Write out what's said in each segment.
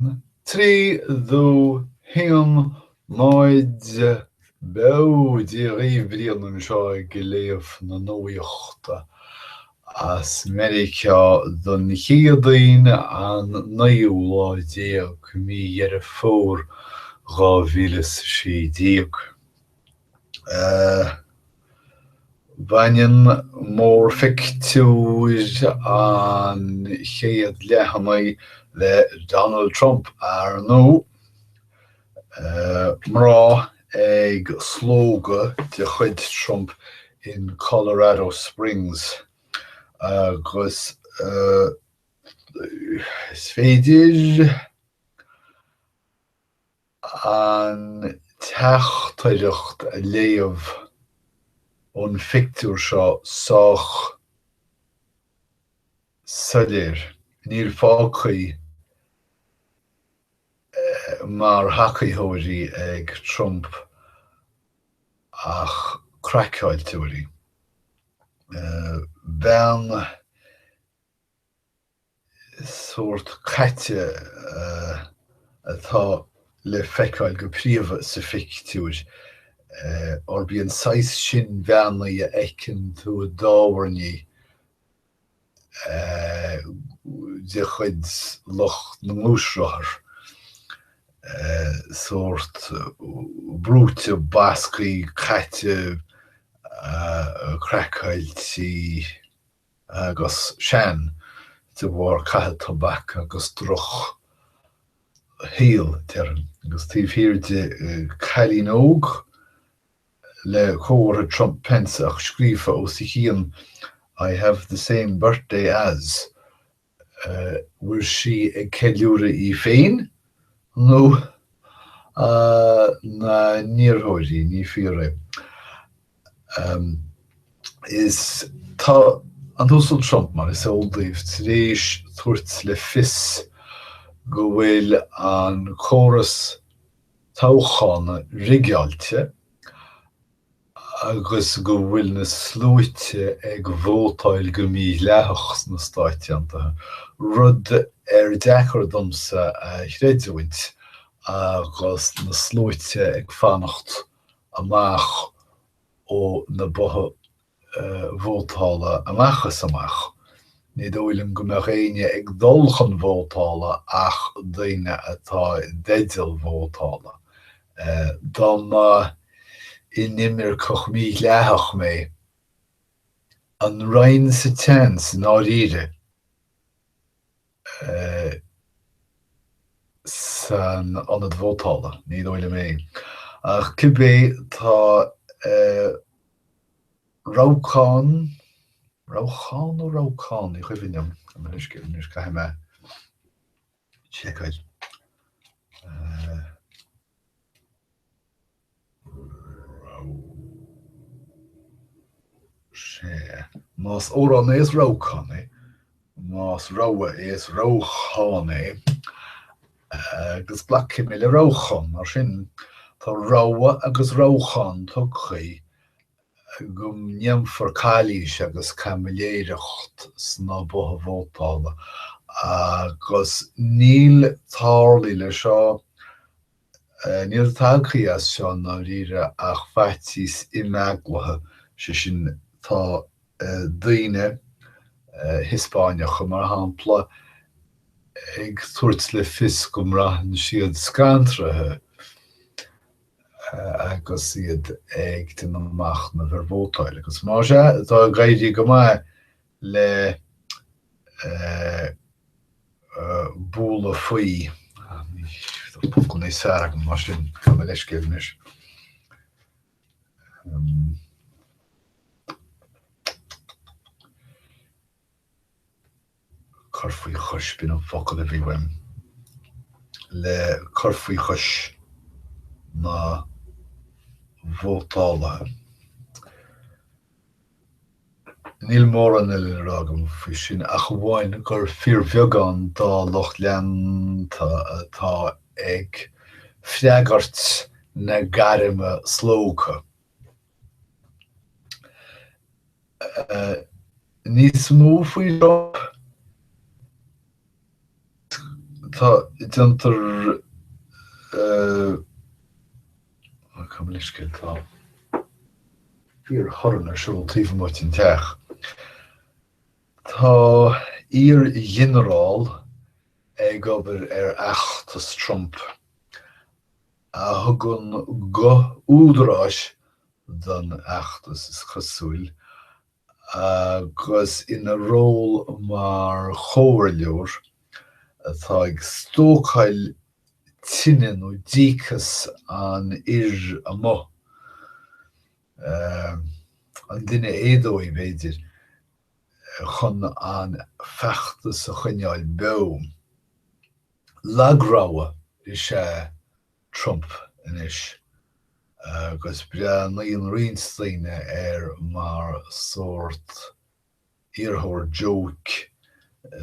3, 2, 1, 0, Beo! Dia dhaoibh, Brian anseo ag léamh na nuachta as Meiriceá don Chéadaoin an naoú lá déag mí Dheireadh Fómhair 2016. Baineann mórphictiúr an chéad leathanaigh le Donald Trump, ar ndóigh. Mná ag slógadh de chuid Trump in Colorado Springs agus is féidir an teachtaireacht a léamh ón phictiúr seo sách soiléir, níl fágtha mar thacaitheoirí ag Trump ach craiceáilteoirí. Bean sórt caite atá le feiceáil go príomha sa phictiúr, arb í an saghas sin bean í a fheiceann tú i dtábhairní de chuid lucht na ngluaisrothar, sórt brúite, basctha, caite, craiceáilte. agus sean de bharr caitheamh tobac agus droch shaol, déarfainn. Agus taobh thiar di cailín óg le comhartha Trump Pence ach scríofa os a chionn I have the same birthday as. Bhfuil sí ag ceiliúradh í féin nó na n-iarrthóirí? Ní fíor é. Is tá an tUasal Trump, mar is eol daoibh, tar éis tabhairt le fios go bhfuil an córas toghchána rigeáilte agus go bhfuil na sluaite ag vótáil go mídhleathach sna Stáit Aontaithe, rud ar deacair domsa a chreidiúint agus na sluaite ag fanacht amach ó na botha vótála amach is amach. Ní dóigh liom go mbeadh éinne ag dul chun vótála ach daoine atá i dteideal vótála. Dá mba inimirceach mídhleathach mé, an raghainn sa tseans i ndáiríre? san ionad vótála, ní dóigh liom é. Ach cibé, tá rabhcán, rabhchán nó rabhcán, ní cuimhin liom, anois, anois caithfidh mé seiceáil. Sea. Más amhrán é is rabhcán é. Más rogha é is rabhchán é. Agus glacfaidh mé le rabhchán, mar sin tá rogha agus rabhchán tugtha go ndéanfar calaois agus caimiléireacht sna botha vótála agus níl tarlaithe le seo Níl tagtha as seo i ndáiríre ach faitíos imeaglaithe, sé sin, tá daoine, Hiospáineacha mar shampla, ag tabhairt le fios go mbraitheann siad scanraithe agus iad ag déanamh machnaimh ar vótáil. Agus más ea, tá ag éirí go maith le bualadh faoi. Tá focal níos fearr agam ná sin, gabh mo leithscéal anois. Cur faoi chois, b'in an focal a bhí uaim. Le cur faoi chois na vótálaithe. Níl mórán eile le rá agam faoi sin ach amháin gur fíorbheagán dá lucht leanta atá ag freagairt na gairme slógtha. Níos mó faoi Trump? Tá, déantar, gabh mo leithscéal, tá fíor-thorann ar siúl taobh amuigh den teach. Tá iar-ghinearál ag obair ar fheachtas Trump a thugann guth údaráis don fheachtas, is cosúil, agus ina ról mar chomhairleoir atá ag stócáil tine nó díocas an fhir amuigh, an duine éadóigh, b'fhéidir, chun an feachtas a choinneáil beo. Lagrogha is ea Trump anois agus breathnaíonn roinnt daoine air mar sórt iarrthóir joke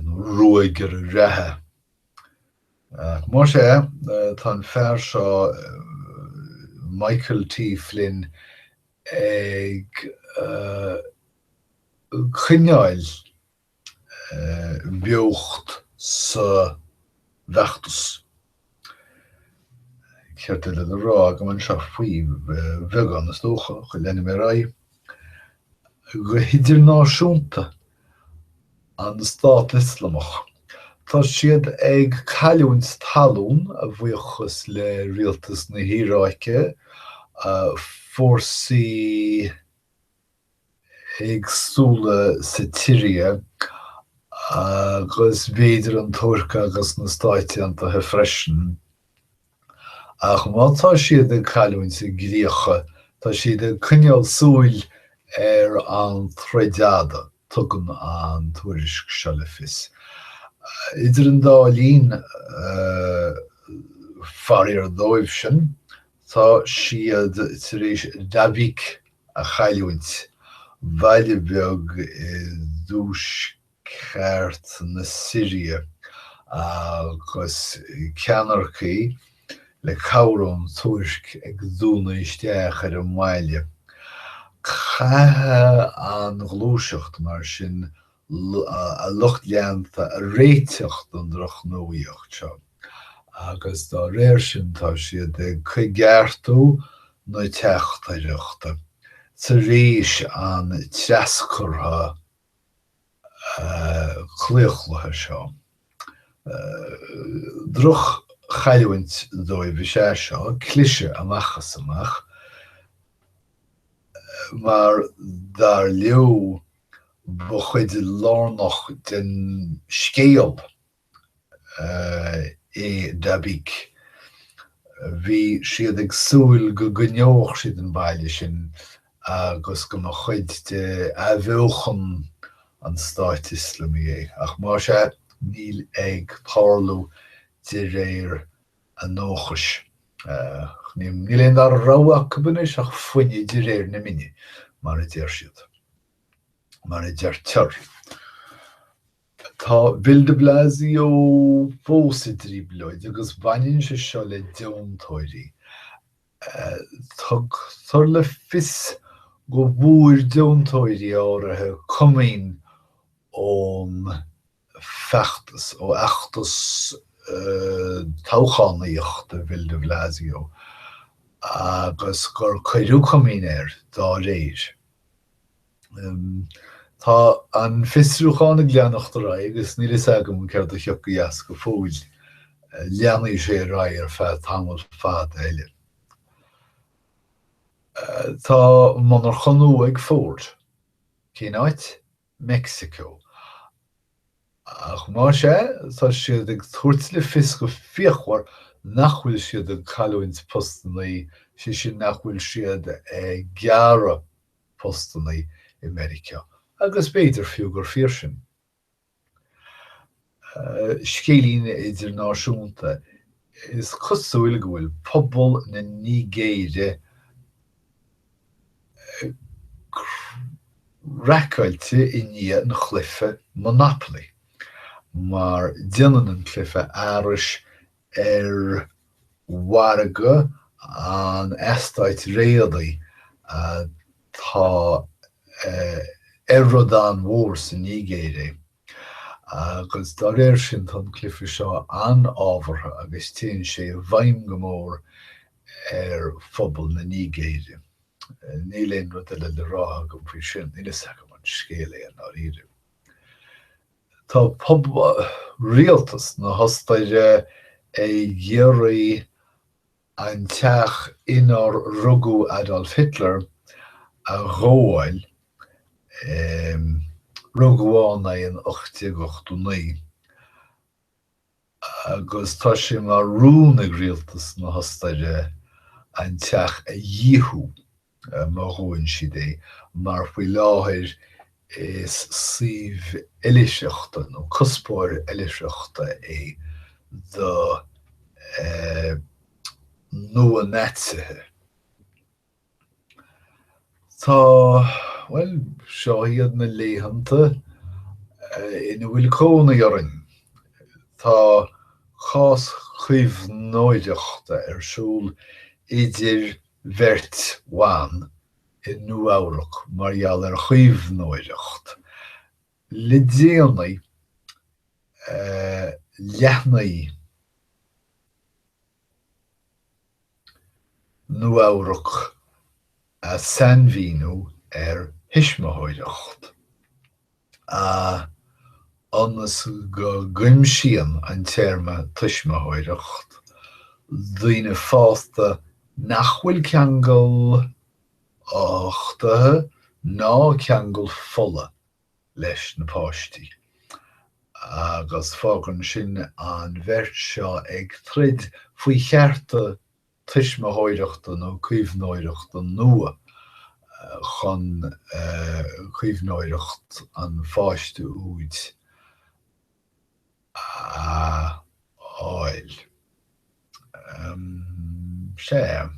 nó ruagaire reatha. Ach más ea, tá an fear seo, Michael T. Flynn, ag coinneáil beocht sa bhfeachtas. Céard eile le rá agam anseo faoi bheagán, is dócha, ach leanfaidh mé ar aghaidh. Go hidirnáisiúnta, an Stát Ioslamach, tá siad ag cailliúint talún, a bhuíochas le rialtas na hIaráice, fórsaí éagsúla sa tSiria agus b'fhéidir an Tuirc agus na Stáit Aontaithe freisin. Ach má tá siad ag cailliúint a gcríocha, tá siad ag coinneáil súil ar an troid fhada, tugann an tuairisc seo le fios. Idir an dá linn, faraor dóibhsean, tá siad tar éis Dabiq a chailliúint, baile beag i dtuaisceart na Siria, agus ceannaircigh, le cabhair ón Tuirc, ag dúnadh isteach ar an mbaile. Caithfidh an ghluaiseacht, mar sin, a lucht leanta a réiteach don drochnuaíocht seo agus dá réir sin tá siad ag coigeartú na teachtaireachta tar éis an treascartha claochlaithe seo. Droch-chailliúint dóibh is ea seo, cliseadh amach is amach, mar dar leo ba chuid lárnach den scéal é Dabiq. Bhí siad ag súil go gcoinneodh siad an baile sin agus go mba chuid de athbheochan an Stáit Ioslamaigh é, ach más ea, níl ag tarlú de réir a ndóchais. Níl aon dara rogha acu anois ach fuineadh de réir na mine, mar a deir siad. Mar a deirtear. Tá Bill de Blasio fós i dtrioblóid agus baineann sé seo le deontóirí. Tugtar le fios go bhfuair deontóirí áirithe comaoin ón bhfeachtas, ó fheachtas toghchánaíochta Bhill de Blasio agus gur cuireadh comaoin air dá réir. Tá an fiosrúchán ag leanacht ar aghaidh agus níl fhios agam céard a thiocfaidh as go fóill. Leanfaidh sé ar aghaidh ar feadh tamall fada eile. Tá monarcha nua ag Ford. Cén áit? Meicsiceo. Ach más ea, tá siad ag tabhairt le fios go fíochmhar nach bhfuil siad ag cailliúint postannaí, sé sin nach bhfuil siad ag gearradh postannaí i Meiriceá, agus b'fhéidir fiú gur fíor sin. Scéilín idirnáisiúnta, is cosúil go bhfuil pobal na Nigéire craiceáilte i ndiaidh an chluiche Monopoly, mar déanann an cluiche aithris ar mhargadh an eastáit réadaí atá ar rud an-mhór sa Nigéir é. Agus dá réir sin tá an cluiche seo an-ábhartha agus téann sé i bhfeidhm go mór ar phobal na Nigéire. Níl aon rud eile le rá agam faoi sin, níl fhios agam an scéal é i ndáiríre. Tá rialtas na hOstaire ag iarraidh an teach inar rugadh Adolf Hitler a ghabháil, rugadh ann é in 1889. agus tá sé mar rún ag rialtas na hOstaire an teach a dhíothú má ghabhann siad é, mar faoi láthair is suíomh oilithreachta nó cuspóir oilithreachta é do nua-Naitsithe. Tá, bhuel, seo iad na laethanta ina bhfuil cónaí orainn. Tá cás caomhnóireachta ar siúl idir bheirt bhan i Nua-Eabhrac mar gheall ar chaomhnóireacht. Le déanaí, leathnaigh Nua-Eabhrac a sainmhíniú ar thuismitheoireacht, ionas go gcuimsíonn an téarma tuismitheoireacht daoine fásta nach bhfuil ceangal uchtaithe ná ceangal fola leis na páistí, agus fágann sin an bheirt seo ag troid faoi chearta tuismitheoireachta nó caomhnóireachta nua chun caomhnóireacht an pháiste úd a fháil. Sea.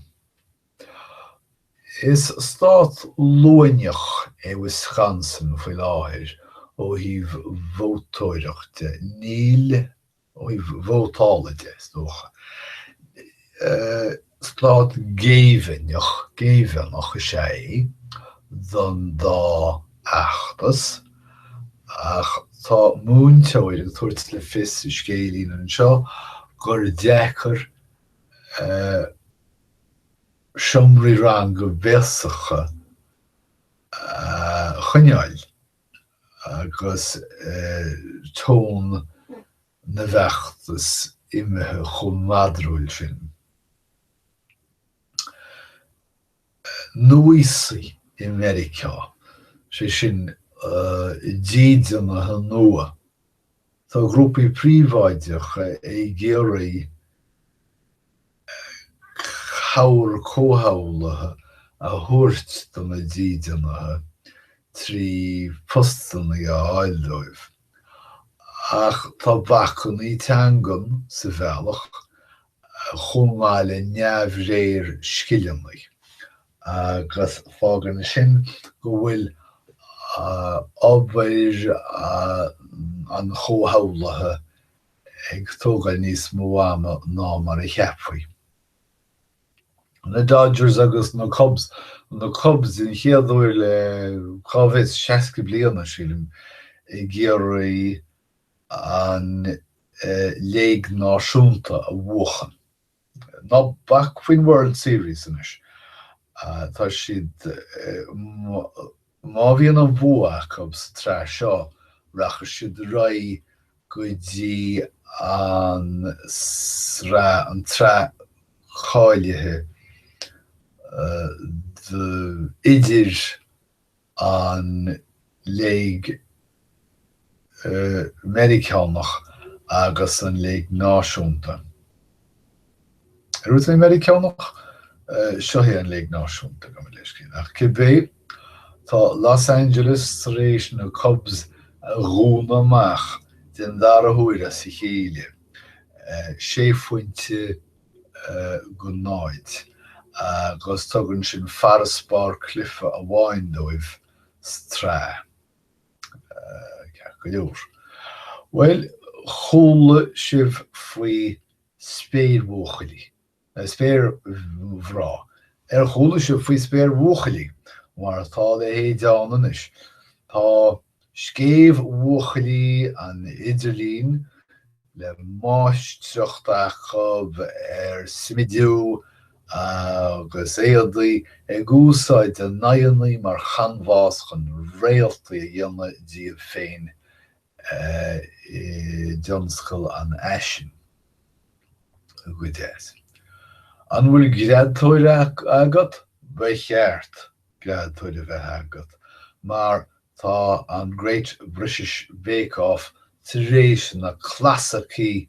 Is stát luaineach é Wisconsin faoi láthair ó thaobh vótóireacht de, níl, ó thaobh vótála de, is dócha. Stát géibheannach, géibheannach is ea é don dá fheachtas, ach tá múinteoir ag tabhairt le fios i scéilín anseo gur deacair seomraí ranga béasacha a choinneáil agus tón na bhfeachtas imithe chomh madrúil sin. Núíosaigh i Meiriceá, sé sin dídeanaithe nua, tá grúpaí príobháideacha ag iarraidh cabhair comhshamhlaithe a thabhairt do na dídeanaithe trí phostanna a fháil dóibh. Ach tá bacannaí teangan sa bhealach chomh maith le neamhréir scileanna agus fágann sin go bhfuil obair an chomhshamhlaithe ag tógáil níos mó ama ná mar a cheapfaí. Na Dodgers agus na Cubs, na Cubs den chéad uair le, cá bhfios, 60 bliana, sílim, ag iarraidh an Léig Náisiúnta a bhuachan. Ná bac faoin World Series anois. Tá siad, má bhíonn an bua acu sa tsraith seo, rachaidh siad ar aghaidh go dtí an sraith, an tsraith cáilithe idir an Léig Meiriceánach agus an Léig Náisiúnta. Ar dúirt mé Meiriceánach? Seo é an Léig Náisiúnta, gabh mo leithscéal. Ach cibé, tá Los Angeles tar éis na Cubs a dhúnadh amach den dara huair as a chéile, sé phointe go 0, agus tugann sin farasbarr cluiche amháin dóibh sa tsraith. Ceart go leor. Bhuel, chuala sibh faoi spéirbhuachaillí, spéirmhná. Ar chuala sibh faoi spéirbhuachaillí? Mar tá a leithéid ann anois. Tá. Scéimh-bhuachaillí an idirlín le máistreacht acu ar smidiú agus éadaí ag úsáid a n-aghaidheanna mar chanbhás chun réaltaí a dhéanamh díobh féin i dtionscal an fhaisin. Go deas. An bhfuil greadtóir agat? Ba cheart greadtóir a bheith agat mar tá an Great British Bake Off tar éis na clasaicí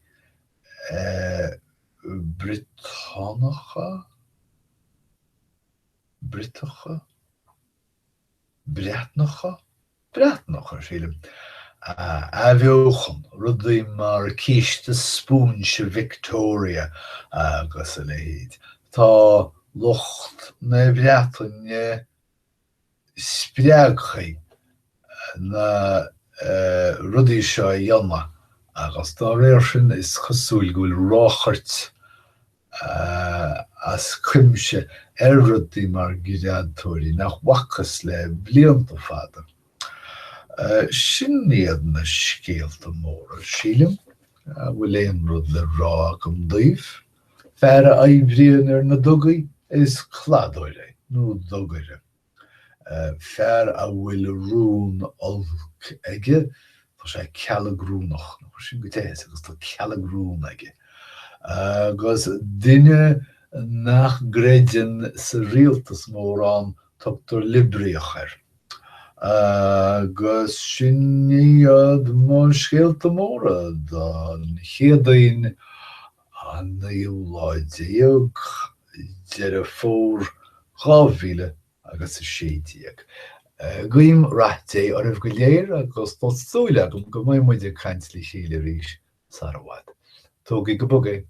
Briotánacha? Briotacha? Breatnacha? Breatnacha, sílim, a athbheochan, rudaí mar císte spúinse Victoria agus a leithéid. Tá lucht na Breataine spreagtha na rudaí seo a dhéanamh agus dá réir sin is cosúil go bhfuil ráchairt as cuimse ar rudaí mar greadtóirí nach bhfacthas le blianta fada. Sin iad na scéalta móra, sílim. An bhfuil aon rud le rá agam daoibh? Fear a oibríonn ar na dugaí, is cladóir é, nó dugaire. Fear a bhfuil rún olc aige, tá sé cealagrúnach, nach bhfuil sin go deas, agus tá cealagrún aige. Agus duine nach gcreideann sa rialtas mórán, tugtar liobraíoch air. Agus sin iad mo scéalta móra don Chéadaoin an naoú lá déag Deireadh Fómhair 2016. Guím rath Dé oraibh go léir agus tá súil agam go mbeidh muid ag caint le chéile arís sar i bhfad. Tógaigí go bog é.